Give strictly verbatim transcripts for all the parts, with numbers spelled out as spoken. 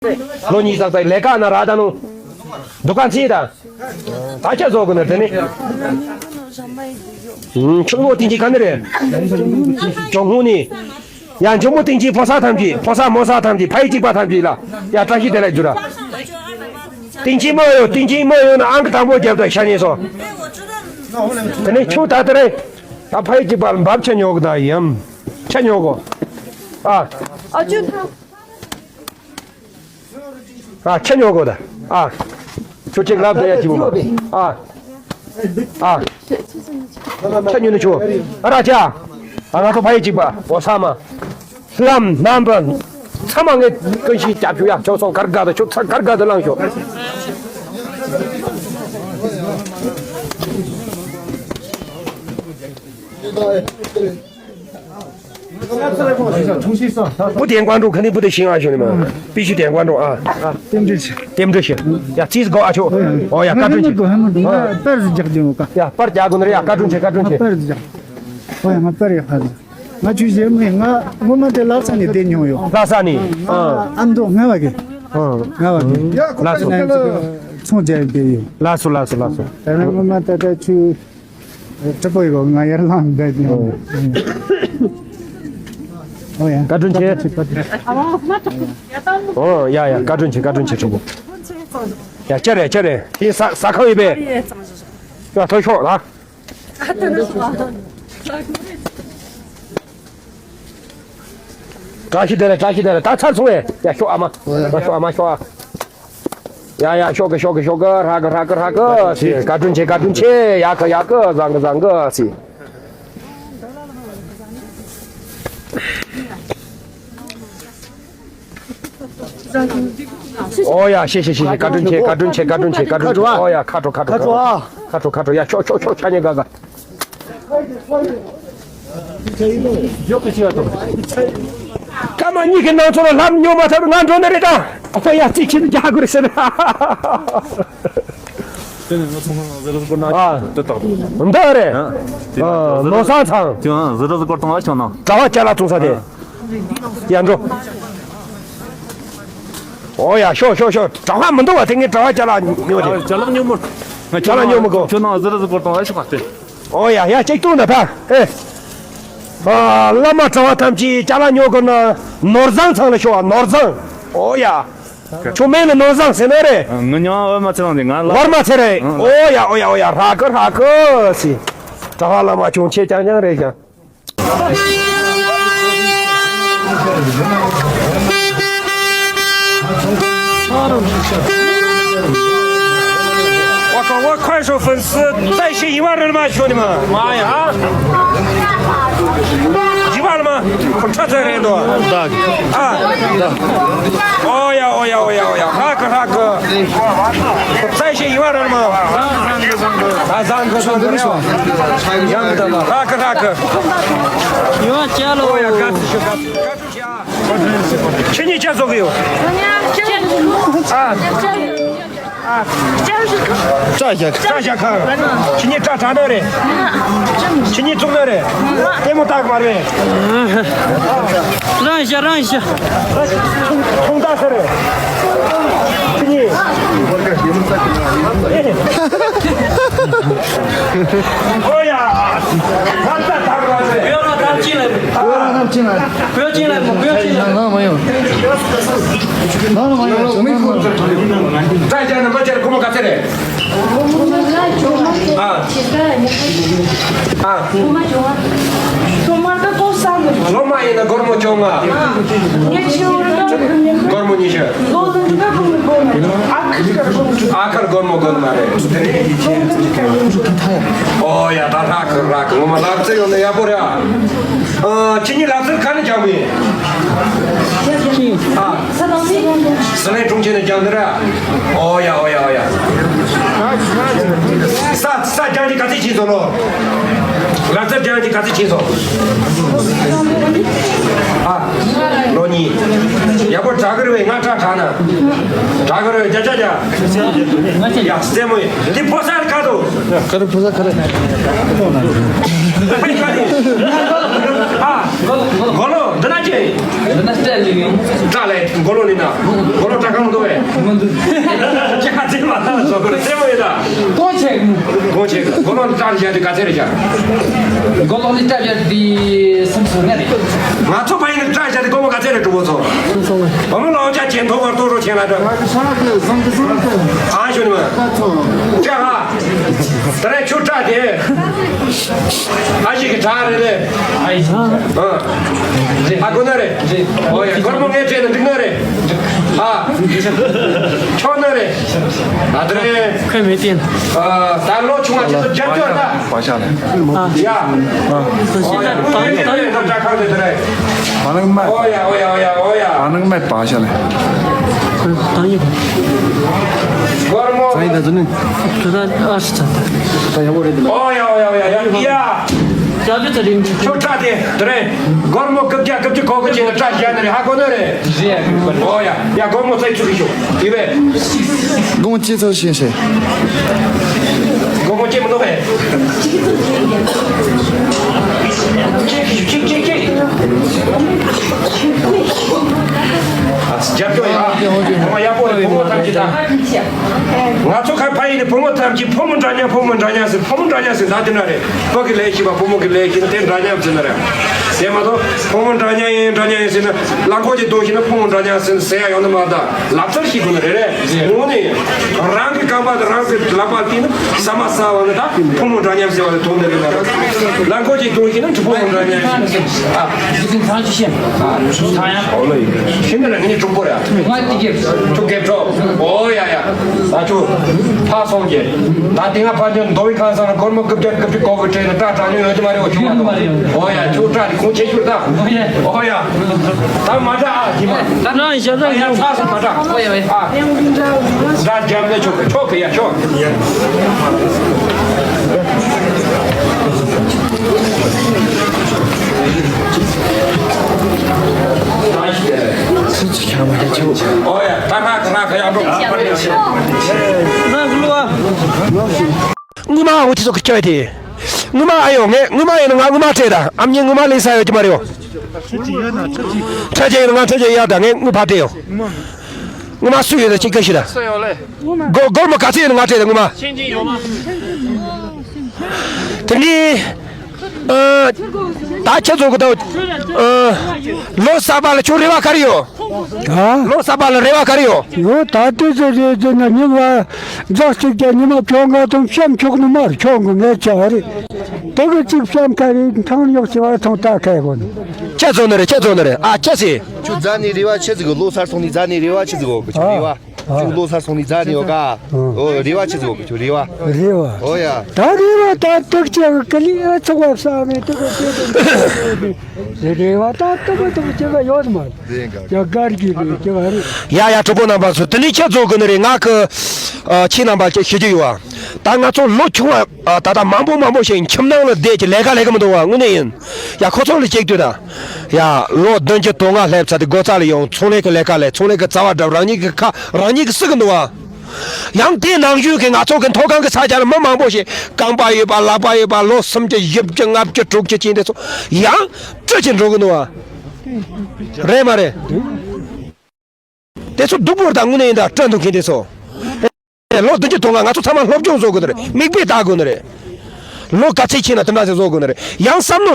ལོ་གཉིས་ཙམ་ཙམ་ལས་ཀ་ན་ར་ད་ནོ། འདུ་ཁང་ཚིག་ད། ད་ཆ་བཟོ་གི་ན་དེ་ནི། ཆུ་ངོ་ཏིང་ཅི་ག་ནི་རེད། ཇོ་ངུ་ནི། ཡང་ཇོ་མོ་ཏིང་ཅི་ཕོ་ས་ཐམས་ཅད་ཕོ་ས་མོ་ས་ཐམས་ཅད་ཕ་ཡི་གཅིག་པ་ཐམས་ཅད་ལ། ཡ་བཀྲ་ཤིས་བདེ་ལེགས་འཇུ་ར། ཏིང་ཅི་མོ་ཡོ་ཏིང་ཅི་མོ་ཡོ་ན་ཨང་ཀི་དང་པོ་རྒྱབ་ད་ཤ་ཉེ་སོ། དེ་ནི་ཆུ་ད་དེ་རེད། ད་ཕ་ཡི་གཅིག་པ་ལ་འབབ་ཆ་ཉོ་གི་ད་ཡམ། ཆ་ཉོ་གོ། ཨ། ཨ་ཅུ་ཐང་། ཨ་ཆ་ཉོ་གོ་ད། ཨ། ཆུ་ཅིག་ལབ་ད་ཡ་ཅི་བུ་མ། ཨ། ཨ། ཆ་ཉོ་ནི་ཆུ། ཨ་ར་ཅ། ཨ་ང་ཚོ་ཕ་ཡི་གཅིག་པ་འོ་ས་མ། ལམ་རྣམ་པ། ཚང་མ་ངས་ཀུན་གཞི་རྒྱབ་ཞུ་ཡ་ཆོག་སོང་གར་དགའ་ད་ཆུ་ཚ་གར་དགའ་ད་ལངས་ཤོག་བུ་དེ་ཀོང་ཀྲུང་ཁ་ནི་བུ་དེ་ཤིང་ཨ་ཞོ་ནི་མ། པི་ཤུ་དེ་ཀོང་ཀྲུང་ཨ། རྟེན་འབྲེལ་ཆེ། རྟེན་འབྲེལ་ཆེ། ཡ་ཙིས་གོ་ཨ་ཆོ། ཨོ་ཡ་བཀའ་དྲིན་ཆེ། ང་ཧ་མི་གོ་ཧ་མི་གོ་ང་པར་ཟིག་རྒྱག་རྒྱུ་ཡོད་ཀ་ཡ་པར་རྒྱག་དགོས་ནི་རེད་ཡ་བཀའ་དྲིན་ཆེ་བཀའ་དྲིན་ཆེ། པར་ཟིག་རྒྱག་ཨོ་ཡ་ང་པར་ཡ་ཧ་ཟིག་ང་ཆུ་ཞེ་མི་ང་ངོ་མ་དེ་ལྷ་ས་ནས་བསྡད་མྱོང་ཡོད། ལྷ་ས་ནས། ཨ། ཨ་མདོ་ང་བ་གི་ཨ། ང་བ་གི་ལགས་སོ། ཚོང་རྒྱག་བསྡད་ཡོད། ལགས་སོ་ལགས་སོ་ལགས་སོ། ད་ནི་ངོ་མ་ད་ལྟ་ཆུ། གྲི་པོ་ཡོད་ང་ཡར་ལངས་བསྡད་ཡོད། ཨོ་ཡ། བཀའ་དྲིན་ཆེ། ཨོ་ཡ་ཡ་བཀའ་དྲིན་ཆེ་བཀའ་དྲིན་ཆེ་གྲི་པོ། ཡ་ཅི་རེད་ཅི་རེད་དེ་ཟ་ཟ་ཁང་ཡོད་པས། ཡ་ཐོ་ཤོག་ལ། བཀྲ་ཤིས་བདེ་ལེགས་བཀྲ་ཤིས་བདེ་ལེགས་ད་ཚར་སོང་ངས་ཡ་ཤོག་ཨ་མ། ཨ་ཤོག་ཨ་མ་ཤོག་ཨ། ཡ་ཡ་ཤོག་གི་ཤོག་གི་ཤོག་གི་ཧྲ་གི་ཧྲ་གི་ཧྲ་གི་སི་བཀའ་དྲིན་ཆེ་བཀའ་དྲིན་ཆེ་ཡ་གི་ཡ་གི་བཟང་གི་བཟང་གི་སི། ཨོ་ཡ་ཤེ་ཤེ་ཤེ་ཤེ་བཀའ་དྲིན་ཆེ་བཀའ་དྲིན་ཆེ་བཀའ་དྲིན་ཆེ་བཀའ་དྲིན་ཆེ། ཨོ་ཡ་ཁ་དྲོ་ཁ་དྲོ་ཁ་དྲོ་ཁ་དྲོ་ཁ་དྲོ་ཡ་ཤོག་ཤོག་ཤོག་ཆ་ཉེ་ག་ག་སྐར་མ་གཉིས་ཀྱི་ནང་ཚོ་ལ་ལམ་ཉོ་མ་ཐུབ་ང་འགྲོ་ནི་རེད་ད། ཨ་ཕ་ཡ་རྩིས་ཁྱེད་རྒྱག་དགོས་རེད་ཟེར། དེ་ནས་ང་ཚོ་ང་ཟི་རི་སྐོར་ན་ཨ་དེ་དག་འདི་རེད། ཨ་དེ་ཨ་ནོར་བཟང་ཚང་དེ་ང་ཟི་རི་སྐོར་བཏང་བ་བྱུང་ན། གྲྭ་པ་ཅ་ལག་བཙོང་ས་དེ། ཡ་འགྲོ། ཨོ་ཡ་ཤོག་ཤོག་ཤོག་གྲྭ་པ་མི་འདུག་བ་དེ་ངས་གྲྭ་པ་ཅ་ལག་ཉོ་དེ། ཅ་ལག་ཉོ་མོ། ང་ཅ་ལག་ཉོ་མི་དགོས། ཁྱོད་ནང་ཟི་རི་སྐོར་བཏང་བ་ཤོག་དེ། ཨོ་ཡ་ཡ་ཅིག་ཏུ་ན་ཕ། ཨེ། ཨ་བླ་མ་གྲྭ་པ་ཐམས་ཅད་ཅ་ལག་ཉོ་དགོས་ན་ནོར་བཟང་ཚང་ལ་ཤོག་ནོར་བཟང་། ཨོ་ཡ། ཁྱོད་མིང་ལ་ནོར་བཟང་ཟེར་ནི་རེད། ང་ཉང་བར་མ་ཚེ་རིང་དེ་ང་ལ། བར་མ་ཚེ་རིང་། ཨོ་ཡ་ཨོ་ཡ་ཨོ་ཡ་ཧྲ་གི་ཧྲ་གི་སི། གྲྭ་པ་བླ་མ་ཆུང་ཆེ་རྐྱང་རྐྱང་རེད་ཀྱང་།我看我快手粉丝在线一万人了吗，兄弟们？妈呀！一万了吗？这才人多。啊！哦呀，哦呀，哦呀，哦呀，那个那个，在线一万人了吗？啊，三个三个了，一样的了，那个那个。有啊，加了。哦呀，干出去，干出去啊！ ཁྱེད་གཉིས་ཆ་ཚོགས་ཀྱི་ཡོད། ཨ། ཨ། ཅ་ཞག་ཅ་ཞག་ཁ། ཁྱེད་གཉིས་ཀྲ་གྲ་ནི་རེད། ཁྱེད་གཉིས་བཙུགས་ནི་རེད། ལྟད་མོ་ལྟ་གི་མ་རེད། རང་ཤ་རང་ཤ། ཐུང་ཐུང་ལྟ་ས་རེད། ཁྱེད་གཉིས། ཨོ་ཡ། ང་ལྟ་ད་ག་རེད། བོད་རང་ཐམས་ཅད་ལ། བོད་རང་ཐམས་ཅད་ལ། བོད་ཅིག་ལ་མོ་བོད་ཅིག་ལ། ནང་མ་ཡོང་། ནང་མ་ཡོང་། ད་ཅག་ནི་མ་ཅག་ཁོ་མོ་ག་ཚད་རེད། ཨ། ཨ། སློབ་མ་ཡིན་ན་སྒོར་མོ་བཅོ་ལྔ། སྒོར་མོ་ཉི་ཤུ། ཨ་ཁར་སྒོར་མོ་སྒོར་མ་རེད། ཨོ་ཡ་ད་རག་གི་རག་གི་ངོ་མ་ལག་རྩལ་ཡོད་ན་ཡག་པོ་རེད། ཨ། ཁྱེད་གཉིས་ལག་རྩལ་ག་ནས་སྦྱངས་པ་ཡིན། ཨ། ཟི་ལིང་གྲོང་ཁྱེར་ནས་སྦྱངས་འདི་ར། ཨོ་ཡ་ཨོ་ཡ་ཨོ་ཡ། ས་ས་སྦྱངས་ཀྱི་ག་ཚོད་ཕྱིན་སོང་ལོ། ལག་རྩལ་སྦྱང་གི་ག་ཚོད་ཕྱིན་སོང་། ཨ། ལོ་གཉིས། ཡག་པོ་དྲག་གི་རེད་པས། ང་དྲག་དྲག་ན། དྲག་གི་རེད་པས། བརྒྱ་ཆ་བརྒྱ། ཡ་རྩེད་མོ་ཡིན། འདི་ཕོ་གསར་ག་དུ། ག་རེ་ཕོ་གསར་ག་རེ། ཨ། མགོ་ལོག་འདི་ན་ཅི། སྐྲ་ལས་མགོ་ལོག་ནི་ན། མགོ་ལོག་སྐྲ་གང་འདུག་པས། མི་འདུག་ཅི་ག་ཚོད་མ་ལ་སོ་གོ་རྩེད་མོ་ཡིན་ད། གོང་ཆེ། གོང་ཆེ། མགོ་ལོག་ནི་སྐྲ་བཞག་དུས་ག་ཚོད་རེད་བཞག་མགོ་ལོག་ནི་སྐྲ་བཞག་དུས་སུམ་སོ་ལྔ་རེད། ང་ཚོ་ཕ་ཡིན་ནི་སྐྲ་བཞག་དུས་སྒོར་མོ་ག་ཚོད་རེད་གྲོགས་པོ་ཚོ། སུམ་སོ་ལྔ། བུ་མོ་ལོ་ཆ་ཆེན་མཐོ་བར་ལྟོ་རོ་ཆེན་ལ་འགྲོ། ཨ་ཞུ་ནི་མ། ཅི་ཧ། ད་རེས་ཁྱོད་སྐྲ་དེ། ཨ་ཞིག་གི་གྲགས་རེད་ལེ། ཨ་ཡིན། ཨ་གོ་ན་རེད། ཨོ་ཡ་སྒོར་མོ་ངས་སྤྲད་ན་འགྲིག་ན་རེད། ཨ་ཆོག་ན་རེད། ཨ་དེ་རེད། ཁོས་མི་བསྟན། ཨ་ད་ལོ་ཆུང་བ་ཆེ་ཚོ་རྒྱབ་སྐྱོར་ད། བ་ཤ་ལེ། ཡ། ཨོ་ཡ་ཨོ་ཡ་ཨོ་ཡ་ཨོ་ཡ། ཨ་ནང་མ་བ་ཤ་ལེ། སྒོར་མོ། ད་ཡིན་ད་ཚོ་ནི། ད་ཡག་པོ་རེད་འདུག་ཨོ་ཡ་ཨོ་ཡ་ཨོ་ཡ་ཡ། ཡ། ཅ་ལུ་ཚ་རིང་། ཁྱོད་སྐྲ་དེ་དེ་རེད། སྒོར་མོ་དགུ་བརྒྱ་དགུ་བཅུ་གོ་དགུ་བྱས་ནས་སྐྲ་བཞག་ནི་རེད། ཧ་གོ་ནི་རེད། རེད། ཨོ་ཡ་ཡ། སྒོར་མོ་ཚོ་ཚུགས་ཀྱི་ཤོག་ཡིན་པས། སྒོར་མོ་ཅི་ཚོ་ཤེས་ཤེས། སྒོར་མོ་ཅི་མི་འདུག་པས། ཅིག་ཅིག་ཅིག་ཅིག་ཨ་རྒྱབ་སྐྱོར་ཡ། ཁོང་ཡག་པོ་རེད། བུ་མོ་ཐམས་ཅད་ད། ང་ཚོ་ཁ་ཕ་ཡིན་ནི་བུ་མོ་ཐམས་ཅད་ཕོ་མོ་འདྲ་མཉམ། ཕོ་མོ་འདྲ་མཉམ་ཟེར། ཕོ་མོ་འདྲ་མཉམ་ཟེར་ད་དེ་འདྲ་རེད། ཕ་གི་ལས་བྱེད་པ་བུ་མོ་གི་ལས་བྱེད་ན་དེ་འདྲ་མཉམ་ཟེར་ན་རེད། དེ་མ་གཏོགས་ཕོ་མོ་འདྲ་མཉམ་ཡིན་འདྲ་མཉམ་ཡིན་ཟེར་ན། རླངས་འཁོར་གྱི་གདོང་ཞིག་ན་ཕོ་མོ་འདྲ་མཉམ་ཟེར་ཟེར་ཡ་ཡོང་ནི་མ་གཏོགས་ལབ་ཚར་ཞིག་དགོས་ནི་རེད། རེད། དངོས་གནས་རང་གི་རྐང་པ་དང་རང་གི་ལག་པ་བལྟས་ན་ཟ་མ་ཟ་བ་ནི་ད་ཕོ་མོ་འདྲ་མཉམ་ཟེར་བ་ལས་ཐོག་ནི་རེད་ན་རེད། རླངས་འཁོར་གྱི་གདོང་ཞིག་ན་ཕོ་མོ་འདྲ་མཉམ་ཟེར། ཨ། ཤིན་ཏུ་ལ་ངེད་གྲོགས་པོ་རེད། ཁྱོད་རྒན་གྲོགས། ཨོ་ཡ་ཡ། ད་ཁྱོད་ཕ་སོང་གི། ད་དེ་སྔ་ཕ་ཆོས་མདོ་དབུས་ཁམས་གསུམ་ལ་སྒོར་མོ་དགུ་བརྒྱ་དགུ་བཅུ་གོ་དགུ་སྤྲད་ན་སྐྲ་གྲགས་མྱོང་ཡོད་ཀྱི་མ་རེད། འོ་ཆུང་མ་གཏོགས། ཨོ་ཡ། ཁྱོད་སྐྲ་དེ་གོང་ཆེ་ཤོས་ད། ཨོ་ཡ། ད་མ་གྲགས་ཨ་ཡིན་མ། ད་རང་ཞབས་ད་ཡ་ཡ་ཚ་སོང་མ་གྲགས། ཨོ་ཡ་ཨོ་ཡ། ཨ། ད་རྒྱབ་ནས་ཆོག་གི་ཆོག་གི་ཡ་ཆོག་སྔོན་མ་འུ་ཅི་ཚོ་གི་སྐྱོ་དེ། སྔོན་མ་ཨ་ཡོ་ངས་སྔོན་མ་ཡིན་ན་ང་སྔོན་མ་སྤྲད་ད། ཨ་མྱེས་སྔོན་མ་ལེན་ས་ཡོད་ཀྱི་མ་རེད། ཁྲ་ཆེ་ཡིན་ན་ང་ཁྲ་ཆེ་ཡར་ད། ངས་སྔོན་ཕ་སྤྲད་ཡོད། སྔོན་མ་སུ་ཡོད་ད་ཅིག་སྐད་ཤོད་ད། སྒོ་སྒོར་མོ་ག་ཚོད་ཡོད་ན་ང་སྤྲད་ད་སྔོན་མ། དེ་ནི། ཨ། ད་ཁྱེད་ཚོ་གི་ད། ཨ། ལོ་གསར་པ་ལ་ཁྱོད་རེ་བ་ག་རེ་ཡོད། ཨ། ལོ་གསར་པ་ལ་རེ་བ་ག་རེ་ཡོད། ཡོད། ད་ལྟ་ཚོ་རེ་ཚོ་ན་ཉི་མ་འཛག་ཅིག་ཀྱང་ཉི་མ་བཅོ་ལྔ་དང་བཤམ་ཆོག་ནི་མར་ཆོག་གི་ངས་ཆ་རེད། དེ་གི་ཅིག་བཤམ་ཁ་རེད། ཐང་ཡོག་ཆེ་བ་ཐང་ལྟ་ཁ་གོ་ནི། ཁྱེད་ཚོ་ནི་རེད། ཁྱེད་ཚོ་ནི་རེད། ཨ་ཁྱེད་སི། ཁྱོད་རྫ་ནས་རེ་བ་ཆི་ཟིག་གི། ལོ་སར་སོང་ནས་རྫ་ནས་རེ་བ་ཆི་ཟིག་གོ་གི་ཁྱོད་རེ་བ། ཨ། ཁྱོད་ལོ་སར་སོང་ནས་རྫ་ནས་ཡོད་ཀ། ཨོ་རེ་བ་ཆི་ཟིག་གོ་གི་ཁྱོད་རེ་བ། རེ་བ། ཨོ་ཡ། ད་རེ་བ་ད་སྟག་ཅག་གི་ལི་ཨ་ཚོགས་པ་བསམ་མེད་དུ་གི་དེ་དེ་རེ་བ་ད་ཏོག་ཏོག་ཅི་ག་ཡོད་མ། ཡ་གར་གི་རེ་ཅི་ག་རེ། ཡ་ཡ་གྲོགས་པོ་རྣམ་པ་ཚོ། དེ་ནས་ཁྱེད་ཚོ་གི་ནི་རེད། ང་གི་ཨ་ཁྱེད་རྣམ་པ་ཞུ་རྒྱུ་ཡོད་བ། ད་ང་ཚོ་ལོ་ཆུང་བ་ཨ་ད་ལྟ་མང་པོ་མང་པོ་ཞིག་ཁྱིམ་ནང་ལ་བསྡད་ཀྱི་ལས་ཀ་ལས་ཀ་མི་འདུག་བ། དངོས་གནས་ཡིན། ཡ་ཁོ་ཚོ་ལ་གཅིག་ལྟོས་དང་། ཡ་ལོ་བདུན་ཅུ་དོན་ལྔ་སླེབས་ཚར་དུས་སྒོ་རྩ་ལ་ཡོང་། ཚོང་ལས་ཀྱི་ལས་ཀ་ལས། ཚོང་ལས་ཀྱི་རྩ་བ་བསྒྲུབས། རང་ཉིད་ཀྱི་ཁ་རང་ཉིད་ཀྱིས་བསུ་གི་འདུག་བ། ཡང་དེའི་ནང་བཞིན་གྱི་ང་ཚོ་གི་མཐོ་སྒང་གི་ས་ཆ་ལ་མི་མང་པོ་ཞིག་རྐང་པ་ཡོད་པ། ལག་པ་ཡོད་པ། ལོ་སུམ་ཅུ། བཞི་བཅུ། ལྔ་བཅུ། དྲུག་ཅུ་ཅན་དེ་ཚོ་ཡང་སྤྲོ་ཅིག་འགྲོ་གི་འདུག་བ། རེད་མ་རེད། དེ་ཚོ་སྡུག་པོ་རེད། ད་དངོས་གནས་ཡིན་ད་སྤྲོ་འདུག་མཁན་དེ་ཚོ། ལོ་བདུན་ཅུ་དོན་ལྔ་ང་ཚོ་ཚང་མ་སློབ་སྦྱོང་བཟོ་དགོས་ནི་རེད། མིག་དཔེ་ལྟ་དགོས་ནི་རེད། ལོ་ག་ཚད་ཕྱིན་ན་དེ་འདྲ་ཞིག་བཟོ་དགོས་ནི་རེད། ཡང་བསམ་བློ་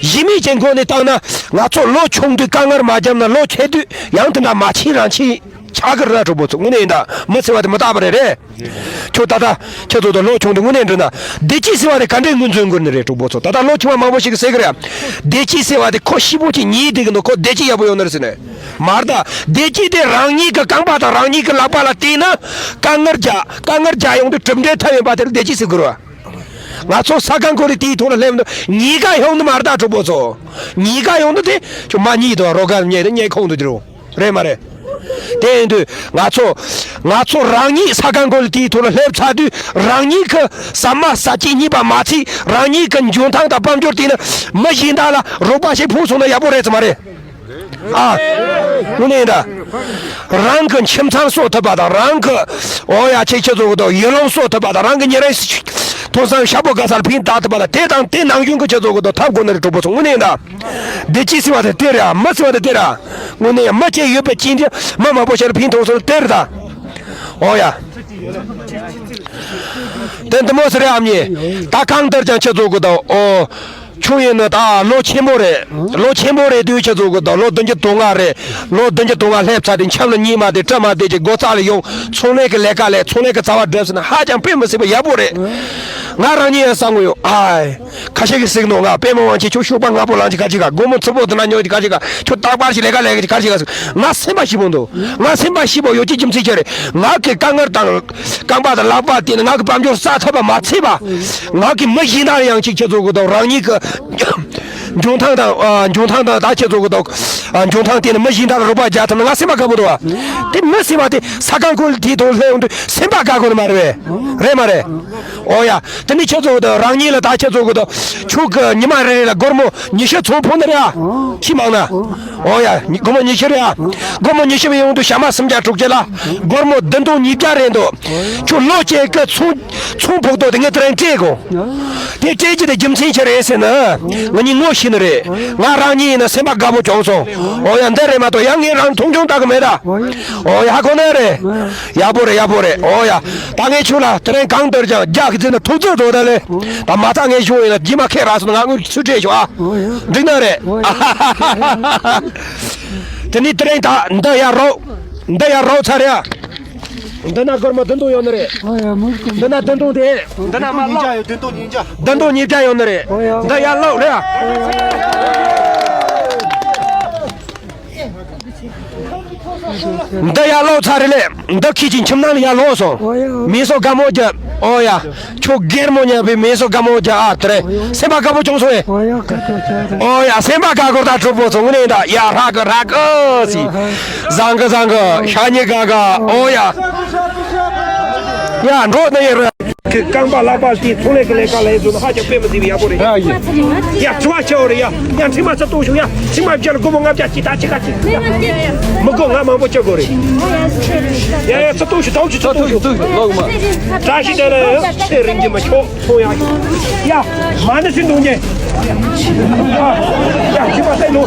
གཞི་མེད་ཅན་ཁོ་ནས་བཏང་ན། ང་ཚོ་ལོ་ཆུང་དུས་དཀའ་ངལ་མ་བརྒྱབ་ན། ལོ་ཆེ་དུས་ཡང་དེ་འདྲ་མ་ཕྱིན་རང་ཕྱིན་ཆགས་ཀྱི་རེད། གྲོགས་པོ་ཚོ་དངོས་གནས་ཡིན་ད། མི་ཟེར་བ་དེ་མི་རྟག་པ་རེད་རེད། ཁྱོད་ད་ལྟ་ཁྱེད་ཚོ་དང་ལོ་ཆུང་དུས་དངོས་གནས་འདྲི་ན། བདེ་སྐྱིད་ཟེར་བ་དེ་ག་འདྲའི་ངོས་འཛིན་དགོས་ནི་རེད། གྲོགས་པོ་ཚོ་ད་ལྟ་ལོ་ཆུང་བ་མང་པོ་ཞིག་གིས་ཟེར་གི་རེད། བདེ་སྐྱིད་ཟེར་བ་དེ་ཁོ་ཤི་བོ་ཅིག་ཉལ་བསྡད་ཀྱི་འདུག་ཁོ་བདེ་སྐྱིད་ཡག་པོ་ཡོད་ནི་རེད་ཟེར་ནས། མ་རེད་ད། བདེ་སྐྱིད་དེ་རང་ཉིད་ཀྱི་རྐང་པ་དང་རང་ཉིད་ཀྱི་ལག་པ་ལ་བརྟེན་ན། དཀའ་ངལ་རྒྱག་དཀའ་ངལ་རྒྱག་ཡོང་དུས་གྲུབ་འབྲས་ཐོབ་ཡོང་པ་དེ་ལ་བདེ་སྐྱིད་ཟེར་དགོས་རེད་བ། ང་ཚོ་ས་ཁང་ཁོ་རེ་དེའི་ཐོག་ལ་སླེབས་འདུག་ཉེན་ཁ་ཡོང་འདུག་མ་རེད་ད། གྲོགས་པོ་ཚོ། ཉེན་ཁ་ཡོང་འདུག་དེ་ཁྱོད་མ་ཉེས་དང་རོ་གར་ཉེས་དང་ཉེས་ཁོང་དུ་འགྲོ་རེད་མ་རེད། དེ་ཡིན་དུས་ང་ཚོ་ང་ཚོ་རང་ཉིད་ས་ཁང་གོ་ལ་དེའི་ཐོག་ལ་སླེབས་ཚར་དུས་རང་ཉིད་ཀྱི་ཟ་མ་ཟ་སྐྱིད་གཉིས་པ་མ་ཚད་རང་ཉིད་ཀྱི་འཇོན་ཐང་དང་དཔལ་འབྱོར་དེ་ནི་མི་གཞན་དག་ལ་རོགས་པ་ཞིག་ཕུལ་སོང་ན་ཡག་པོ་རེད་ཙམ་མ་རེད། ཨ། དངོས་གནས་ད། རང་གི་ཁྱིམ་ཚང་གསོ་ཐུབ་པ་དང་རང་གི་འོ་ཡ་ཆེ་ཁྱེད་ཚོ་གི་དང་ཡུལ་ལུང་གསོ་ཐུབ་པ་དང་རང་གི་ཉེ་རིང་ཐོ་བསམ་ཤ་པོ་ག་སར་ཕན་བཏགས་ཐུབ་པ་དང་དེ་དང་དེ་ནང་བཞིན་གི་ཁྱེད་ཚོ་གི་དང་ཐབས་དགོས་ནི་རེད་གྲོགས་པོ་ཚོ་དངོས་གནས་ད། བདེ་སྐྱིད་ཟེར་བ་དེ་དེ་རེད་ཨ། མི་ཟེར་བ་དེ་དེ་རེད་ཨ། དངོས་གནས་མི་སྐྱེ་ཡོད་པའི་སྐྱིད་འདི་མི་མང་པོ་ཞིག་ལ་ཕན་ཐོགས་སོང་དེ་རེད་ད། འོ་ཡ། དེ་འདི་མོ་ཟེར་རེད་ཨ་མྱེས། ད་གང་ལྟར་ཀྱང་ཁྱེད་ཚོ་གི་དང་འོ། ཁྱོད་ཡིན་ན་ད་ལོ་ཆེན་པོ་རེད། ལོ་ཆེན་པོ་རེད་དུས་ཁྱེད་ཚོ་གི་ད་ལོ་བདུན་ཅུ་དོན་ལྔ་རེད། ལོ་བདུན་ཅུ་དོན་ལྔ་སླེབས་ཚར་དུས་འཆམ་ལ་གཉིད་མ་བདེ་སྐྲ་མ་བདེ་ཅིག་སྒོ་རྩ་ལ་ཡོང་ཚོང་ལས་ཀྱི་ལས་ཀ་ལས་ཚོང་ལས་ཀྱི་རྩ་བ་སྒྲུབ་ཟེར་ན་ཧ་ཅང་དཔེ་མི་སྲིད་པ་ཡག་པོ་རེད། ང་རང་ཉིད་ཡང་བསམ་གི་ཡོད་ཨ། ཁ་ཤས་ཀྱིས་གཟིགས་ནོ་ང་པད་མ་དབང་ཆེན་ཁྱོད་ཤུག་པ་ང་པོ་ལངས་ཀྱི་ག་ཅིག་ག་སྒོར་མོ་ཚུར་པོ་དེ་ན་ཉོ་ཀྱི་ག་ཅིག་ག་ཁྱོད་རྟག་པར་ཞིག་ལས་ཀ་ལས་ཀྱི་ག་ཅིག་ག་ང་སེམས་པ་ཞིག་པོ་འདུག་ང་སེམས་པ་ཞིག་པོ་ཡོད་ཀྱི་རྒྱུ་མཚན་ཅི་རེད། ང་གི་དཀའ་ངལ་དང་རྐང་པ་དང་ལག་པ་དེ་ནི་ང་གི་དཔལ་འབྱོར་བསགས་ཐུབ་པ་མ་ཚད་པ། ང་གི་མི་གཞན་དག་ཡང་ཅིག་ཁྱེད་ཚོ་གི་དང་རང་ཉིད་ཀྱི་འཇོན་ཐང་དང་ཨ་འཇོན་ཐང་དང་ད་ཁྱེད་ཚོ་གི་དང་ཨ་འཇོན་ཐང་དེ་ནི་མི་གཞན་དག་ལ་རོགས་པ་རྒྱག་ཐུབ་ན་ང་སེམས་པ་དགའ་པོ་འདུག་བ། དེ་མི་སེམས་པ་དེ་ས་ཁང་ཁུལ་དེའི་ཐོག་སླེབས་ཡོང་དུས་སེམས་པ་དགའ་དགོས་ནི་མ་རེད་བས། རེད་མ་རེད། ཨོ་ཡ། དེ་ནི་ཁྱེད་ཚོ་གི་དང་རང་ཉིད་ལ་ད་ཁྱེད་ཚོ་གི་དང་ཕྱུག་གི་ཉི་མ་རེ་རེ་ལ་སྒོར་མོ་ཉི་ཤུ་ཚོང་ཕོག་ནི་རེད་ཨ། ཁྱི་མང་ན། ཨོ་ཡ། སྒོར་མོ་ཉི་ཤུ་རེད་ཨ། སྒོར་མོ་ཉི་ཤུ་ཡོང་དུས་ཞག་མ་སུམ་བརྒྱ་དྲུག་ཅུ་ལ་སྒོར་མོ་བདུན་སྟོང་ཉིས་བརྒྱ་རེད་འདུག་ཁྱོད་ལོ་གཅིག་གི་ཚོང་ཚོང་ཕོག་ཐོག་དེ་ངས་དེ་རིང་སྤྲད་དགོས། དེ་སྤྲད་རྒྱུ་དེ་རྒྱུ་མཚན་ཆི་རེད་ཟེར་ན། ང་གཉིས་ངོ་ཤེས་ནི་རེད། ང་རང་གཉིས་ཡིན་ན་སེམས་པ་དགའ་པོ་བྱུང་སོང་། ཨོ་ཡ་འདི་རེད་མ་གཏོགས་ཡང་ངས་རང་མཐོང་ཆུང་བཏང་གི་མེད་ད། ཨོ་ཡ་ཧ་གོ་ནི་རེད། ཡག་པོ་རེད་ཡག་པོ་རེད་ཨོ་ཡ། ད་ངས་ཁྱོད་ལ་དེ་རིང་གང་ལྟར་ཀྱང་རྒྱག་གི་ཚེ་ན་ཐུགས་ཚོད་རྫོགས་ད་ལེ། ད་མ་ཐག་ངས་ཞུ་ཡིན་ན་རྗེས་མ་ཁེ་རག་སོང་ན་ང་དངུལ་ཚུར་སྤྲད་ཤོག་ཨ། འགྲིག་ན་རེད། དེ་ནི་དེ་རིང་ད་འདི་ཡར་རོགས། འདི་ཡར་རོགས་ཚར་རེད་ཨ། འདི་ན་སྒོར་མོ་བདུན་སྟོང་ཡོད་ནི་རེད། འདི་ན་བདུན་སྟོང་དེ། འདི་ན་མ་ལོག་བདུན་སྟོང་ཉིས་བརྒྱ་ཡོད་བདུན་སྟོང་ཉིས་བརྒྱ། བདུན་སྟོང་ཉིས་བརྒྱ་ཡོད་ནི་རེད། འདི་ཡར་ལོག་རེད་ཨ། འདི་ཡར་ལོག་ཚར་རེད་ལེ། འདི་ཁྱེད་ཀྱི་ཁྱིམ་ནང་ལ་ཡར་ལོག་སོང་། མི་སོ་དགའ་མོ་རྒྱབ། ཨོ་ཡ། ཁྱོད་སྒེར་མོ་ཉན་པའི་མི་སོ་དགའ་མོ་རྒྱབ་ཨ་དེ་རེད། སེམས་པ་དགའ་པོ་བྱུང་སོང་ཨེ། ཨོ་ཡ་སེམས་པ་དགའ་གོ་ད་གྲོགས་པོ་ཚོ་དངོས་གནས་ད་ཡ་ཧྲ་གི་ཧྲ་གི་སི། བཟང་གི་བཟང་གི་ཤ་ཉེ་དགའ་ག་ཨོ་ཡ། ཡ་འགྲོ་ནི་ཡ་ར། ཁྱེད་རྐང་པ་ལག་པ་དེ་ཚོང་ལས་ཀྱི་ལས་ཀ་ལས་ཚོ་ཧ་ཅང་དཔེ་མི་སྲིད་པའི་ཡག་པོ་རེད། ཡ་ཡ། ཡ་དྲི་བ་བྱེད་འོ་རེད་ཡ། ཡ་ཁྲིམས་མ་ཚ་གཏོང་ཤོག་ཡ། ཁྲིམས་མ་བཅར་སྒོར་མོ་ལྔ་བརྒྱ་གཅིག་ད་ཅི་ག་ཅིག་མི་དགོས་ང་མང་པོ་སྐྱོ་དགོས་རེད། ཡ་ཡ་ཚ་གཏོང་ཤོག་ཚ་གཏོང་ཤོག་ཚ་གཏོང་ཤོག་ལོག་མ། བཀྲ་ཤིས་བདེ་ལེགས་ཡ། ཚེ་རིང་གི་མ་ཆོག་ཚོང་ཡག་ཡ། མ་ཎི་སྲིན་གདོང་ཅན། ཡ་ཁྱི་པ་སེ་ལོ།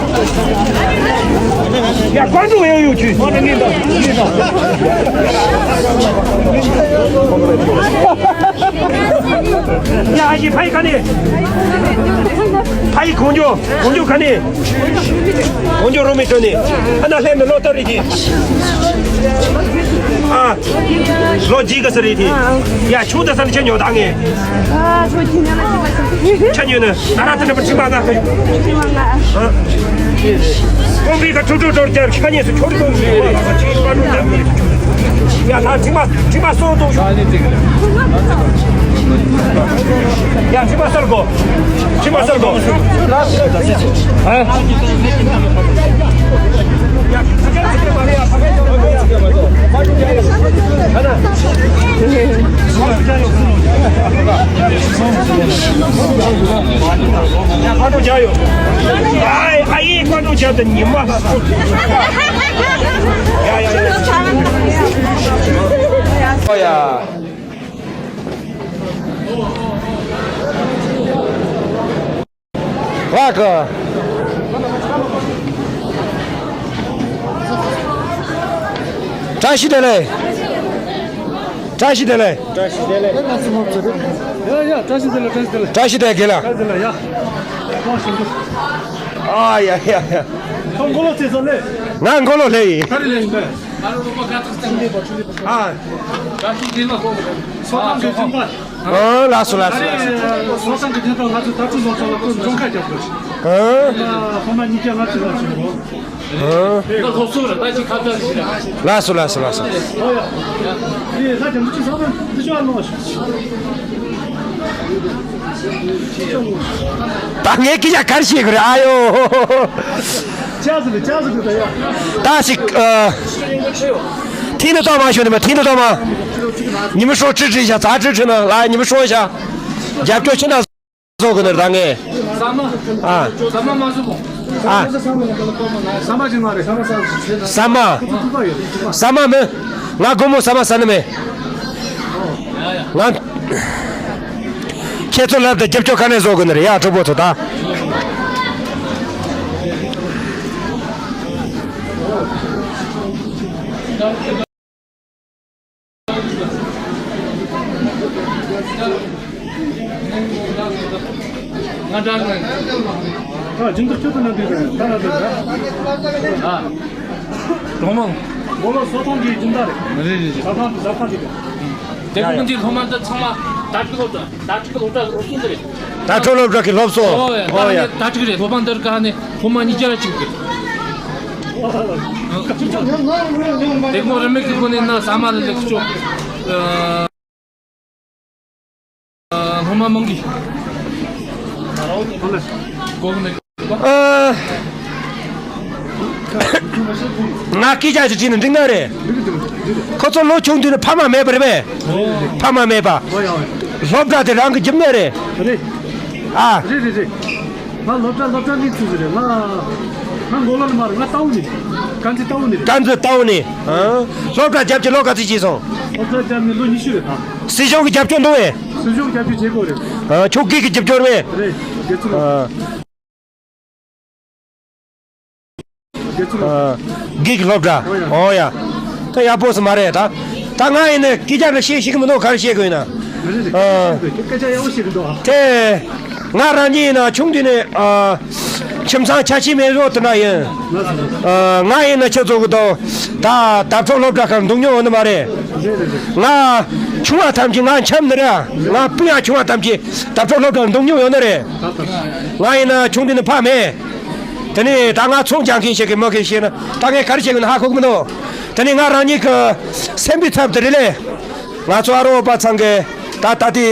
ཡ་ཀོན་ཀྲུག་ཡོད་ཡོད་ཁྱི། ཡ་ཨ་ཞི་ཕ་ཡི་ཁ་ནས། ཕ་ཡི་གོང་ཇོ་གོང་ཇོ་ཁ་ནས། གོང་ཇོ་རུ་མི་ཁྲོད་ནས། ཨ་ན་ལྷན་ནས་ལོ་ལྟར་རེད་ཀྱི། ཨ། ལོ་རྒྱུས་ག་ས་རེད་དེ། ཡ་ཆུང་དུ་ས་ནས་ཁྱེད་ཉོ་དང་ངས། ཨ་ཚོ་ཁྱེད་ཉོ་ན་ཅི་མ་ཆོག་ཁྱེད་ཉོ་ན་ད་ར་དེ་འདྲ་པ་ཁྲིམས་པ་ང་ཁ་ཡོད། ཁྲིམས་པ་ང་། ཨ། ཀོང་པི་ཁ་ཁྲུ་ཁྲུ་ཁྲོར་རྒྱབ་ཁ་ཉེས་སུ་ཁྱོར་ཁྱོར་ཟིན་པ་ཁྲིམས་པ་ཁྲུ་རྒྱབ་ངས། ཡ་ད་ཁྲིམས་པ་ཁྲིམས་པ་སོང་དུ་ཤོག་ཡ་ཁྲིམས་པ་སར་གོ། ཁྱིམ་པ་སར་གོ། ཨ་ཡེ་ཀ་ཏོ་བྱ་དུ་ཉི་མ། ཡ་ཡ་ཡ། ཨོ་ཡ། ལགས་ཀྱི། བཀྲ་ཤིས་བདེ་ལེགས། བཀྲ་ཤིས་བདེ་ལེགས། བཀྲ་ཤིས་བདེ་ལེགས། ཡ་ཡ་བཀྲ་ཤིས་བདེ་ལེགས། བཀྲ་ཤིས་བདེ་ལེགས། བཀྲ་ཤིས་བདེ་ལེགས་དགེ་ལགས། བཀྲ་ཤིས་བདེ་ལེགས་ཡ། ཨ་ཡ་ཡ་ཡ། ཁྱོད་མགོ་ལོག་ཚེ་ས་ལེ། ང་མགོ་ལོག་ལེ་ཡིན། ག་རེ་ལེ་ཡིན་པས། ཨ། ཨ། ལགས་སོ་ལགས་སོ་ལགས་སོ། ཨ། ལགས་སོ་ལགས་སོ་ལགས་སོ། ད་ངས་སྐད་ཆ་ག་རེ་བཤད་དགོས་རེད་ཨ་ཡོ། ཅག་ཟེར་ཅག་ཟེར་ད་ཡ། ད་ཞིག་ཨ། ཐིག་ནི་ཏོ་མ་ཤོད་ནི་མ་ཐིག་ནི་ཏོ་མ། ཉི་མ་ཧྲོ་ཁྲི་ཁྲི་ཤ་ཚ་ཁྲི་ཁྲི་ན་ལ་ཉི་མ་ཧྲོ་ཤ། རྒྱབ་སྐྱོར་ཆི་ན་བཟོ་གི་ནི་ད་ངས། ཨ། ཨ། ས་མ་ཅི་མ་རེད། ས་མ་མི། ང་སྒོར་མོ་ས་མ་ཟ་ནི་མེད། ང་། ཁྱེད་ཚོ་ལབ་དེ་རྒྱབ་སྐྱོར་ག་ནས་བཟོ་དགོས་ནི་རེད་ཡ་གྲོགས་པོ་ཚོ་ད། ང་འདྲ་ང་། ཨ་སྦྱིན་བདག་ཁྱོད་ཚོ་ན་དུས་ད་ན་དུས་ད། ཨ། གྲོང་མང་། མགོ་ལོག་སོ་ཐོང་གི་སྦྱིན་བདག་རེད། རེད་རེད་རེད། ས་ཐང་དུ་ཟ་ཁང་དེ་དང་། དེ་ཡ་ཡ། ཀུན་གྱི་སློབ་མ་འདི་ཚང་མ་ད་ཅིག་སློབ་གྲྭ་ད་ཅིག་སློབ་གྲྭ་སློབ་གསོ་འདི་རེད། ད་ཁྲོ་སློབ་གྲྭ་གི་སློབ་གསོ། ཨོ་ཡ། ཨོ་ཡ། ད་ཅིག་རེད། སློབ་མ་འདི་ག་ནས་སློབ་མ་ཉིས་བརྒྱ་ལ་ཅིག་རེད། དེ་མོ་རིན་མེད་ཀྱི་སྒོ་ནས་ན་ཟ་མ་ལ་ལེགས་ཤོག་སློབ་མ་མང་གི། ཨ། ང་སྐད་ཆ་ཞིག་དྲིས་ན་འགྲིག་ན་རེད། ཁོ་ཚོ་ལོ་ཆུང་དུས་ནས་ཕ་མ་མེད་པ་རེད་པས། ཕ་མ་མེད་པ། སློབ་གྲྭ་དེ་རང་གི་རྒྱབ་ནས་རེད། རེད། ཨ། རེད་རེད་རེད། ང་སློབ་གྲྭ་སློབ་གྲྭ་གནས་ཚུལ་ཞིག་རེད་ལ། ང་མགོ་ལོག་ནས་མ་རེད། ང་རྟའུ་ནས། དཀར་མཛེས་རྟའུ་ནས་རེད། དཀར་མཛེས་རྟའུ་ནས། ཨ། སློབ་གྲྭ་རྒྱབ་ཀྱི་ལོ་ག་ཚོད་ཕྱིན་སོང་། སློབ་གྲྭ་རྒྱབ་ནས་ལོ་ཉི་ཤུ་རེད་ད། སྲིད་གཞུང་གི་རྒྱབ་སྐྱོར་འདུག་བས། སྲིད་གཞུང་རྒྱབ་སྐྱོར་བྱེད་དགོས་རེད། ཨ། ཁྱོད་སྒེར་གྱི་རྒྱབ་སྐྱོར་བས། རེད། དགེ་ཚུལ། ཨ། དགེ་ཚུལ། ཨ། སྒེར་གྱི་སློབ་གྲྭ། ཨོ་ཡ། ད་ཡག་པོ་སུ་མ་རེད་ད། ད་ང་ཡིན་ན་སྐད་ཆ་འདྲ་བཤད་ཤེས་ཀྱི་མི་འདུག་ག་རེ་བཤད་དགོས་ཡིན་ན། རེད་རེད། ཨ། སྐད་ཆ་ཡག་པོ་བཤད་ཀྱི་འདུག་ཨ། དེ། ང་རང་ཉིད་ཡིན་ན་ཆུང་དུས་ནས་ཨ། ཁྱིམ་ཚང་ཆ་ཤས་མེད་རོགས་དེ་འདྲ་ཡིན། ཨ། ང་ཡིན་ན་ཁྱེད་ཚོ་གི་དང་ད་དྭགས་ཕྱོགས་སློབ་གྲྭ་ཁག་འདུག་མྱོང་ཡོད་ནི་མ་རེད། ང་ཆུང་བ་ཐམས་ཅད་ང་འཁྱམ་ནི་རེད། ང་སྤུན་ཡང་ཆུང་བ་ཐམས་ཅད་དྭགས་ཕྱོགས་སློབ་གྲྭར་འདུག་མྱོང་ཡོད་ནི་རེད། ང་ཡིན་ན་ཆུང་དུས་ནས་ཕ་མེད། དེ་ནས་ད་ང་ཚོང་རྒྱག་མཁན་ཞིག་གི་མི་གི་ཤེས་ན་ད་ངས་ག་རེ་བྱེད་དགོས་ན་ཧ་གོ་གི་མི་འདུག་དེ་ནས་ང་རང་ཉིད་ཀྱི་སེམས་པའི་ཚབ་དེ་རེད་ལས། ང་ཚོ་ཨ་རོ་པ་ཚང་གི་ད་ད་དེ།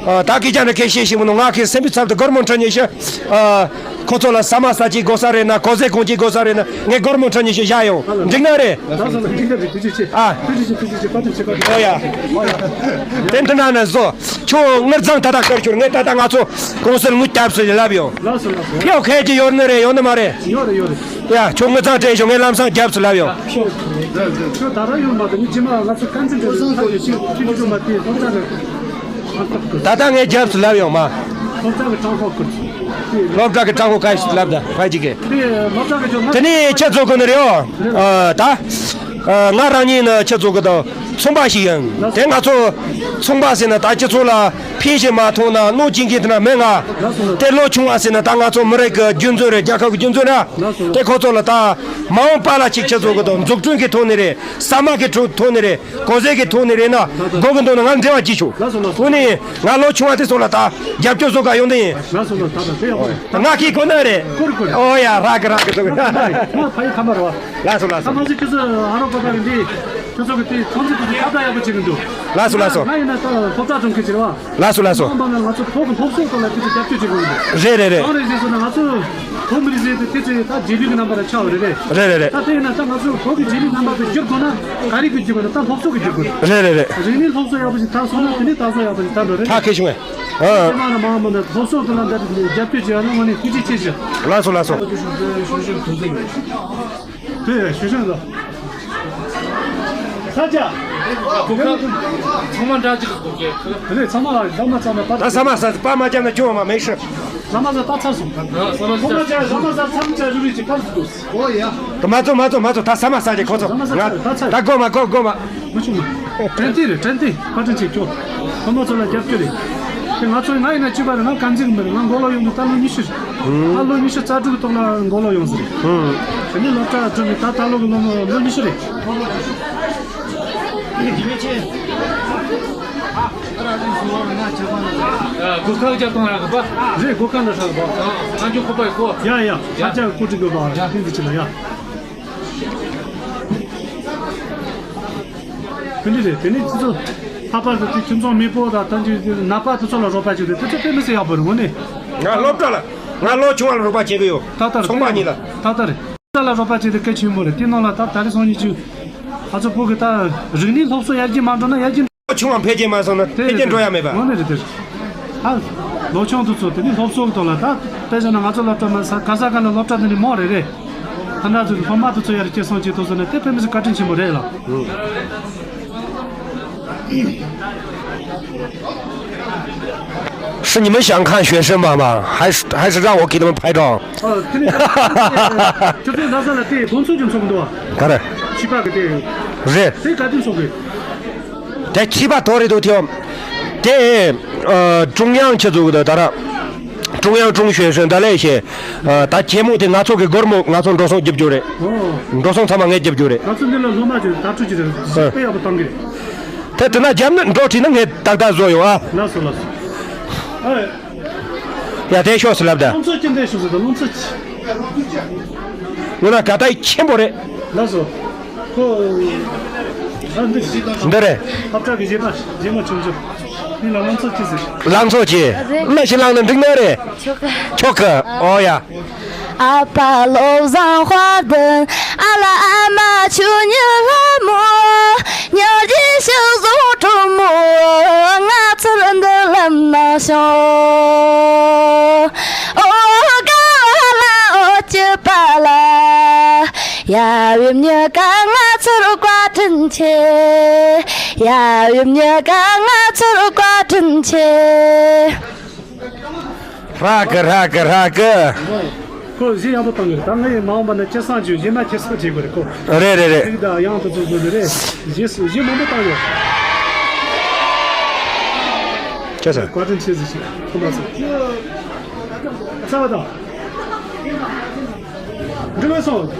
ཨ། ད་སྐད་ཆ་འདྲ་སྐད་བཤད་ཤེས་མི་འདུག་ང་གི་སེམས་པའི་ཚབ་ཏུ་སྒོར་མོ་ཁྲི་ཉི་ཤུ། ཨ། ཁོ་ཚོ་ལ་ཟ་མ་ཟ་ཅིག་དགོས་ས་རེད་ན་གོ་ཟས་གོན་ཅིག་དགོས་ས་རེད་ན་ངས་སྒོར་མོ་ཁྲི་ཉི་ཤུ་བཞག་ཡོང་། འགྲིག་ན་རེད། ད་ས་ལ་འགྲིག་ན་རེད། ཐུགས་རྗེ་ཆེ། ཨ། ཐུགས་རྗེ་ཆེ། ཐུགས་རྗེ་ཆེ། བཀའ་དྲིན་ཆེ། བཀའ་དྲིན་ཆེ། ཨོ་ཡ། དེ་འདི་ན་ན་བཟོ། ཁྱོད་དངུལ་རྫོང་ད་ལྟ་བསྐུར་ཤོར། ངས་ད་ལྟ་ང་ཚོ་ཀུང་སིར་དངུལ་བཏབ་སོང་ལབ་ཡོང་། ལགས་སོ་ལགས་སོ། ཕེའོ་ཁེ་ཅི་ཡོད་ནི་རེད་ཡོད་ནི་མ་རེད། ཡོད་རེད་ཡོད་རེད། ཡ། ཁྱོད་དངུལ་རྫོང་སྤྲད་ཤོག་ངས་ལམ་སང་རྒྱབ་སུ་ལབ་ཡོང་། ཁྱོད་ད་རང་ཡོང་མ་དང་ངས་རྗེས་མ་ང་ཚོ་ཀན་ཚན་དེ་ཚོ་ཡོད་ཤིག་ཁྱོད་ཀྱི་ཅུང་མ་དེ་སློབ་གྲྭ་རེད། ད་ལྟ་ངས་རྒྱབ་སུ་ལབ་ཡོང་མ། སློབ་གྲྭ་གི་གྲངས་ཁོ་ཁུར། སློབ་གྲྭ་གི་གྲངས་ཁོ་ཁ་ཤས་ལབ་ད་ཕ་ཅིག་གི། དེ་སློབ་གྲྭ་གི་ཅུང་མ། དེ་ནས་ཁྱེད་ཚོ་གི་ནི་རེད་ཨོ། ཨ། ད། ཨ། ང་རང་ཉིད་ནི་ཁྱེད་ཚོ་གི་དང་ཚོང་པ་ཞིག་ཡིན། དེ་ང་ཚོ་ཚོང་པ་ཟེར་ན་ད་སྤྱི་ཚོགས་ལ་ཕན་ཞིག་མ་ཐོགས་ན་གནོད་སྐྱེལ་མཁན་དེ་ན་མེད་ང་། དེ་ལོ་ཆུང་བ་ཟེར་ན་ད་ང་ཚོ་མི་རིགས་ཀྱི་རྒྱུ་མཚན་རེད། རྒྱལ་ཁབ་ཀྱི་རྒྱུ་མཚན་རེད། དེ་ཁོ་ཚོ་ལ་ད་མ་འོངས་པ་ལ་ཅིག་ཁྱེད་ཚོ་གི་དང་འཛུགས་སྐྲུན་གྱི་ཐོག་ནས་རེད། ཟ་མ་གི་ཁྲོད་ཐོག་ནས་རེད། གོ་ཟས་ཀྱི་ཐོག་ནས་རེད་ན་དགོས་ཀྱི་འདུག་ན་ང་འབྲེལ་བ་བྱེད་ཆོག་ལགས་སོ་ལགས་སོ། འོ་ནི་ང་ལོ་ཆུང་བ་དེ་ཚོ་ལ་ད་རྒྱབ་སྐྱོར་བཟོ་ག་ཡོང་དེ་ཡིན། ལགས་སོ་ལགས་སོ། ད་ད་དེ་ཡག་པོ་རེད། ང་གིས་གོ་ན་རེད། ཁུར་ཁུར། ཨོ་ཡ་རག་གི་རག་གི་འདུག་ང་ཕ་ཡི་ཁ་མ་རེད་བ། ལགས་སོ་ལགས་སོ། ཁ་མ་ཟིག་ཁྱོད་ཚོ་ཨ་རོགས་པ་ད་རེད་འདི། ཁྱོད་ཚོ་གི་དེ་ཁོང་ཚོ་དེ་ཚོ་ཁ་བརྡ་ཡག་པོ་བྱེད་གི་འདུག་ལགས་སོ་ལགས་སོ། ང་ཡིན་ན་ད་སློབ་གྲྭ་སྦྱོང་མཁན་ཅིག་རེད་བ། ལགས་སོ་ལགས་སོ། ཡང་བ་ན་ང་ཚོ་བོད་ཀྱི་སློབ་གསོའི་ཐོག་ལ་དེ་ཚོ་རྒྱབ་སྐྱོར་བྱེད་དགོས་ཀྱི་འདུག་རེད་རེད་རེད། གང་རེད་ཟེར་སོང་ན་ང་ཚོ་བོད་མི་རིགས་ཟེར་དུས་དེ་ཚོ་ད་རྗེས་ལུས་ཀྱི་རྣམ་པ་ལ་ཆགས་པ་རེད་རེད། རེད་རེད་རེད། ད་དེ་ཡིན་ན་ད་ང་ཚོ་བོད་ཀྱི་རྗེས་ལུས་རྣམ་པ་དེ་བསྒྱུར་དགོས་ན་ག་རེ་དགོས་ཀྱི་དགོས་ན་ད་སློབ་གསོ་གི་བསྒྱུར་དགོས། རེད་རེད་རེད། རིག་གནས་སློབ་གསོ་ཡག་པོ་ཞིག་ད་སོང་ན་དེ་ནས་ད་གཟོད་ཡག་པོ་ཞིག་ད་འགྲོ་རེད། ད་ཁེ་བྱུང་ངས། ཨ། ཚང་མ་ལ་མང་མང་ན་སློབ་གསོ་དེ་ལ་འདི་རྒྱབ་སྐྱོར་བྱེད་ཡ་ན་ངོ་ནས་ཐུགས་རྗེ་ཆེ་ཞུ། ལགས་སོ་ལགས་སོ། དེ་ཞུ་ཞུ་ལ། ས་ཆ། ཚང་མ་འདྲ་གཅིག་གི་གོ་སྐལ། དེ་ཚང་མ་ལ་ཟ་མ་ཟ་ན་པ། ད་ཟ་མ་ཟ་པ་མ་བརྒྱབ་ན་སྐྱོན་མ་མེད་ཤི། ཟ་མ་ཟ་ད་ཚར་སོང་། ཟ་མ་ཟ། ཁོ་མ་ཟ་ཟ་མ་ཟ་ཚར་ཚར་རུ་རི་ཅིག་ཕར་སུ་འདུག་ཨོ་ཡ། ད་མ་ཚོ་མ་ཚོ་མ་ཚོ་ད་ཟ་མ་ཟ་ཅིག་ཁོ་ཚོ། ཟ་མ་ཟ་ང་ད་ཚར། ད་དགོ་མ་དགོ་དགོ་མ། མ་བྱུང་མ། དྲན་ཏེ་རེད་དྲན་ཏེ་བཀའ་དྲིན་ཆེ་ཁྱོད། ཁོ་མ་ཚོ་ལ་རྒྱབ་སྐྱོར་རེད། དེ་ང་ཚོ་ང་ཡིན་ན་གཅིག་པ་རེད། ང་དཀར་མཛེས་གི་མི་རེད། ང་མགོ་ལོག་ཡོང་དུས་ད་ལོ་ཉི་ཤུ་རེད། ད་ལོ་ཉི་ཤུ་རྩ་དྲུག་གི་ཐོག་ལ་མགོ་ལོག་ཡོང་ཟེར་རེད། དེ་ནས་སློབ་གྲྭ་བསྒྲུབས་ནས་ད་ད་ལོ་གི་ལོ་ལོ་ཉི་ཤུ་རེད། སྒོ་ཁ་རྒྱབ་གཏོང་ར་གི་པ། རེད་སྒོ་ཁ་འདྲ་ཧྲག་པ། ང་ཚོ་ཁོ་པ་ཡི་ཁོ། ཡ་ཡ་ས་ཆ་གི་ཁོ་ཁྲིད་དགོས་པ་ཡ་ཕན་ཚུན་ཆི་ལ་ཡ། ཕན་ཚུན་རེད། དེ་ནས་ཁྱེད་ཚོ་ལྷག་པར་དུ་དེ་ཁྱིམ་ཚང་མེད་པོ་དང་ད་ཅི་ནད་པ་དེ་ཚོ་ལ་རོགས་པ་བྱེད་དེ་དེ་ཚོ་དཔེ་མི་སྲིད་ཡག་པོ་རེད་དངོས་གནས། ང་སློབ་གྲྭ་ལ་ང་ལོ་ཆུང་བ་ལ་རོགས་པ་བྱེད་གི་ཡོད། ད་ལྟ་ཚོང་པ་གཉིས་ལ། ཏག་ཏག་རེད། ས་ལ་རོགས་པ་བྱེད་དེ་གལ་ཆེན་པོ་རེད། དེ་ནང་ལ་ད་ད་རེས་སང་ཉིན་ཅིག་ང་ཚོ་བོད་ཀྱི་ད་རིག་གནས་སློབ་གསོ་ཡར་རྒྱས་མ་འགྲོ་ན་ཡར་རྒྱས། ཆུང་བ་འཕེལ་རྒྱས་མ་སོང་ན་དེ་འཕེལ་རྒྱས་འགྲོ་ཡ་མེད་པ། དངོས་གནས་རེད་དེ། ཨ། ལོ་ཆུང་དེ་ཚོ་དེ་ནི་སློབ་གསོ་གི་ཐོག་ལ་ད་དཔེ་བཞག་ན་ང་ཚོ་སློབ་གྲྭ་མ་ས་ག་ས་ག་ལ་སློབ་གྲྭ་དེ་ནི་མང་རེད་རེད། ད་ང་ཚོ་གི་སློབ་མ་དེ་ཚོ་ཡར་སྐྱེད་སྲིང་བྱེད་ཐུབ་སོང་ན་དེ་དཔེ་མི་སྲིད་བཀའ་དྲིན་ཆེན་པོ་རེད་ལ།是你们想看学生吗？吗？还是还是让我给他们拍照？ ཨ། དེ་ནས་ཁྱོད་ཚོའི་ལྷ་ས་ལ་དེ་དགོན་ཚོགས་ཀྱི་ཚོགས་འདུ་བ། ག་རེ། ཕྱི་པ་གི་དེ། རེད། དེ་ག་དུས་ཚོགས་གི། དེ་ཕྱི་པ་དོ་རེད་དོ་དེ། དེ། ཨ། ཀྲུང་དབྱང་ཆེད་འཛུགས་གི་དོ་ད་ར། ཀྲུང་དབྱང་ཀྲུང་ཞོན་ཞོན་ད་ལས་ཤེ། ཨ། ད་ཁྱེད་མོ་དེ་ང་ཚོ་གི་སྒོར་མོ་ང་ཚོ་འགྲོ་སོང་རྒྱབ་རྒྱུ་རེད། ཨོ། འགྲོ་སོང་ཚང་མ་ངས་རྒྱབ་རྒྱུ་རེད། ང་ཚོ་འདི་ལ་སློབ་མ་ཅིག་དར་ཁྲོད་ཅིག་རེད། ཨ། དཔེ་ཡག་པོ་བཏང་གི་རེད། དེ་དེ་ན་རྒྱབ་ན་འགྲོ་བྲིས་ན་ངས་ཏག་ཏག་བཟོ་ཡོང་ཨ། ལགས་སོ་ལགས་སོ། ཨ། ཡ་དེ་ཤོག་སི་ལབ་ད། སློབ་གསོ་ཅི་འདྲ་ཤོག་སི་ད་སློབ་གསོ་ཅི། ངོ་ན་དགའ་ལྡན་ཆེན་པོ་རེད། ལགས་སོ། ཁོ། ཨ་འདི། འདི་རེད། ཧབ་ཏྲ་གི་རྗེས་མ་རྗེས་མ་ཆུང་ཆུང་། འདི་ལ་ལང་ཚོ་ཅི་ཟེར། ལང་ཚོ་ཅི། རེད། ལ་ཞིག་ལང་ན་འགྲིག་ནི་རེད། ཆོག་གི། ཆོག་གི། ཨོ་ཡ། ཨ་ཕ་བློ་བཟང་དཔལ་ལྡན། ཨ་ལ་ཨ་མ་ཆོས་ཉིད་ལྷ་མོ། ཉོར་གྱིས་ཤུགས་བཟུང་གྲོགས་མོ། ང་ཚོར་མདུན་ལམ་གནང་ཤོག་ཨོ་དགའ་བ་ལ་ཨོ་སྐྱིད་པ་ལ། ཡབ་ཡུམ་གཉིས་ཀ་ང་ཚོར་བཀའ་དྲིན་ཆེ། ཡབ་ཡུམ་གཉིས་ཀ་ང་ཚོར་བཀའ་དྲིན་ཆེ། ཧྲ་གི་ཧྲ་གི་ཧྲ་གི། ཁོ་གཞས་ཡག་པོ་བཏང་གི་རེད། ད་ངའི་མ་འོངས་པ་ན་ཁྱེད་སང་ཅིག་གཞས་མ་ཁྱེད་སང་བྱེད་དགོས་རེད་ཁོ། རེད་རེད་རེད། ཚིག་དང་དབྱངས་དེ་ཚོ་བཟོ་གི་རེད། གཞས་གཞས་མང་པོ་བཏང་ཡོད། ཁྱེད་ཚོ། བཀའ་དྲིན་ཆེ་ཟེར་ཞིག་ཐོག་མ་ཚོ། ཚ་བ་དང་། འགྲིག་གི་སོང་།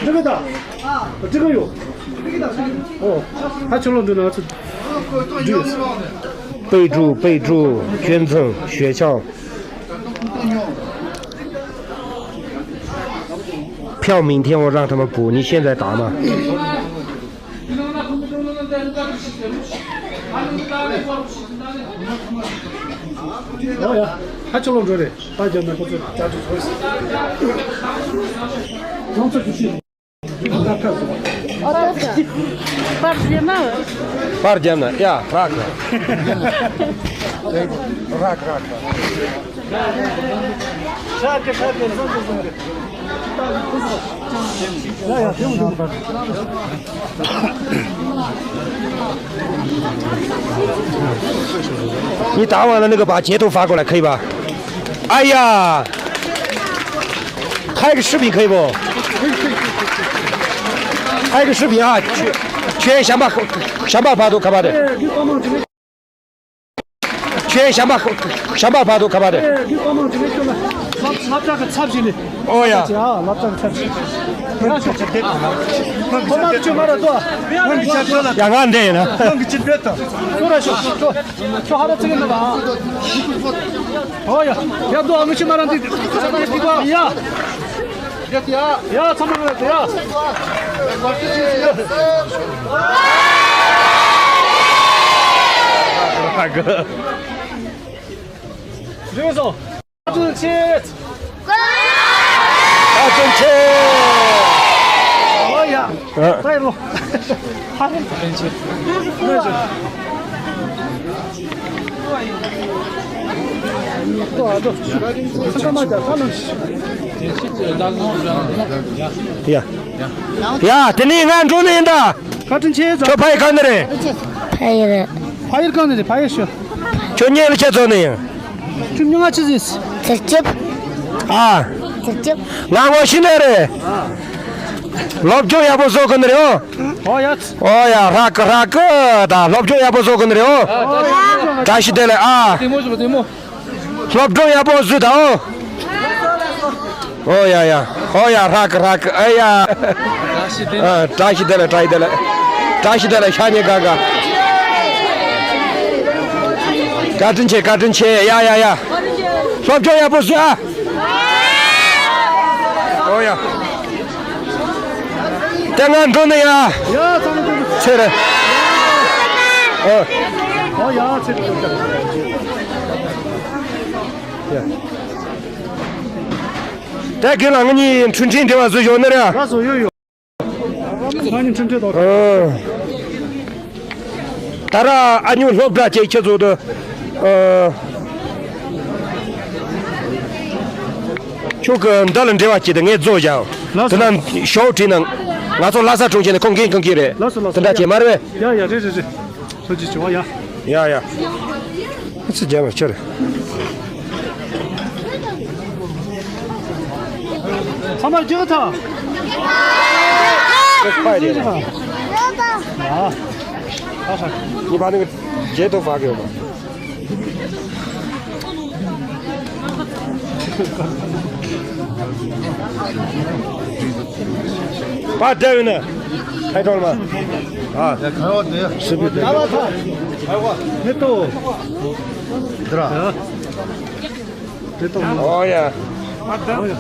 འགྲིག་གི་ད། འགྲིག་གི་ཡོད། ཨོ། ཧ་ཆོ་ལོ་འདི་ན་ཚོ། འགྲིག་གི་སོང་། 备注备注，捐赠学校。票明天我让他们补，你现在打吗？ ཨོ་ཡ། ཧ་ཅང་ལོ་འགྲོ་རེད། ད་རྒྱབ་ན་ཁོ་ཚོ་གྲ་སྒྲིག་ཚོ་ཡོད། ཁོང་ཚོ་གི་ཤི། པར་རྒྱབ་ན། པར་རྒྱབ་ན་ཡ་རག་རག་རག་རག你打完了那个，把截图发过来，可以吧？哎呀，拍个视频可以不？拍个视频啊，全全想办想办法都干嘛的？ ཁྱོད་ཞབས་པ་ཞབས་པ་བར་དུ་ག་པ་རེད། ཨེ། འདི་ཁོ་མང་ཆེ་ནས་ཁྱོད་ལ་ལབ་ལབ་ཅག་གི་ཚབ་ཞིག་ནས། ཨོ་ཡ། ཅག་ཨ་ལབ་ཅག་གི་ཚབ་ཞིག་ཁོ་མང་ཆེ་མ་རེད་དོ། ཡ་ང་འདྲ་ཡིན་ན། ཁྱོད་ར་ཤོག་ཁྱོད་ཁྱོད་ཧ་ར་ཚིག་ནས་ལ། ཨོ་ཡ། ཡ་དོ་ཨ་མི་ཆེ་མ་ར་འདི་འདི་ཡ། ཡ་ཚང་མ་རེད་ཡ། རེད་སོང་། བཀའ་དྲིན་ཆེ། བཀའ་དྲིན་ཆེ། ཨོ་ཡ། ཨ། ད་ཡིན་ནོ། ཧ་རན་བཀའ་དྲིན་ཆེ། ཨ་ཏོ། ཚང་མ་ད་ཧ་ལམ། ཡ། ཡ། དེ་ནས་ང་འགྲོ་ནི་ཡིན་ད། བཀའ་དྲིན་ཆེ་ཙང་། ཁྱོད་ཕ་ཡུལ་གང་ནས་རེད། ཕ་ཡུལ་རེད། ཕ་ཡུལ་གང་ནས་རེད། ཕ་ཡུལ་ཤོད། ཁྱོད་གཉེན་ལ་ཁྱེད་ཚོ་ནས་ཡིན། ཁྱོད་མྱིང་ང་ཅི་ཟེར། ཚེ་སྐྱིད། ཨ། ཚེ་སྐྱིད། ང་ངོ་ཤེས་ནས་རེད། སློབ་སྦྱོང་ཡག་པོ་བཟོ་གི་ནི་རེད། ཨོ་ཡ། ཨོ་ཡ། ཧྲ་གི་ཧྲ་གི་ད་སློབ་སྦྱོང་ཡག་པོ་བཟོ་གི་ནི་རེད། བཀྲ་ཤིས་བདེ་ལེགས་ཨ། སློབ་སྦྱོང་ཡག་པོ་བཟོས་དང་། ཨོ་ཡ་ཡ། ཨོ་ཡ། ཧྲ་གི་ཧྲ་གི་ཨེ་ཡ། བཀྲ་ཤིས་བདེ་ལེགས། ཨ། བཀྲ་ཤིས་བདེ་ལེགས། བཀྲ་ཤིས་བདེ་ལེགས། བཀྲ་ཤིས་བདེ་ལེགས། ཤ་ཉེ་དགའ་དགའ། བཀའ་དྲིན་ཆེ། བཀའ་དྲིན་ཆེ། ཡ་ཡ་ཡ། སློབ་སྦྱོང་ཡག་པོ་བཟོས་ཨ། ཨོ་ཡ། དེ་ང་འགྲོ་ནི་ཡ། ཡ་ཚང་མ་འགྲོ་ནི། ཚེ་རེད། ཨོ། ཨོ་ཡ་ཚེ་རེད། ཡ། ད་རྒན་ལགས་ང་གཉིས་འཕྲིན་ཕྲན་འབྲེལ་བ་བཟོས་ཞོག་ནི་རེད། ལགས་སོ་ཡོད་ཡོད། ང་གཉིས་འཕྲིན་ཕྲན་དང་། ཨ། ད་ར་ཨ་ཉུ་སློབ་གྲྭ་བཅས་ཁྱེད་ཚོ་དུ། ཨ། ཁྱོད་ཀྱི་འདི་ལ་འབྲེལ་བ་བྱེད་དུ་ངས་རྫོགས་བཞག་ལགས་སོ། དེ་ན་ཞོག་བྲིས་ན། ང་ཚོ་ལྷ་ས་གྲོང་ཁྱེར་ནས་ཁོང་འགན་འཁུར་གྱི་རེད། ལགས་སོ་ལགས་སོ། དེ་འདྲ་བྱེད་མ་རེད་པས། ཡ་ཡ་རེད་རེད་རེད། ཐུགས་རྗེ་ཆེ་བ་ཡ། ཡ་ཡ། ཨ་ཙི་རྒྱབ་པ་ཁྱེར། ཚང་མ་རྒྱག་ཐལ། ཁ་རེད། ཡ། ཁ་ཤ། ཉི་པ་ནི་རྗེས་ཐོག་ཕ་གི་ཡོད་པ། པ་བསྡད་ཡོད་ན། ཐའི་ཀྲོང་མ། ཨ། ཡ་གང་བ་དེ། སུ་བི་དེ། མེ་ཏོག་འདི་ར། མེ་ཏོག་ཨོ་ཡ། ཨོ་ཡ།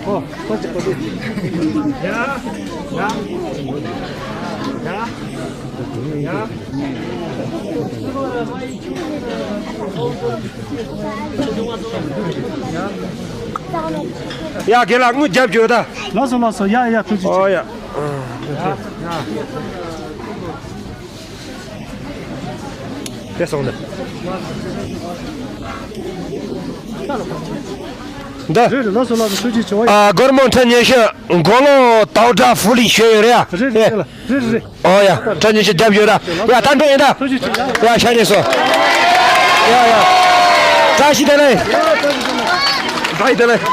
ཨོ། ཡ། ཡ། ཡ། ཡ། ཡ། རྒན་ལགས་དངུལ་རྒྱབ་བྱོས་ད། ལགས་སོ་ལགས་སོ། ཡ་ཡ། ཐུགས་རྗེ་ཆེ། ཨོ་ཡ། དེ་སོང་ནས། འདི། རེད་རེད། ལགས་སོ་ལགས་སོ། ཐུགས་རྗེ་ཆེ་བ། ཨ། སྒོར་མོ་ཁྲི་ཉི་ཤུ། མགོ་ལོག་དྭོགས་འདྲ་ཧྥུ་ལི་ཞོན་ཡོད་རེད་ཡ། རེད་རེད་རེད་རེད། ཨོ་ཡ། ཁྲི་ཉི་ཤུ་རྒྱབ་ཡོད་ར། ཡ་ད་འགྲོ་ཡིན་ད། ཐུགས་རྗེ་ཆེ་ཡ། ཡ་ཤ་རེད་སོ། ཡ་ཡ། བཀྲ་ཤིས་བདེ་ལེགས། བཀྲ་ཤིས་བདེ་ལེགས།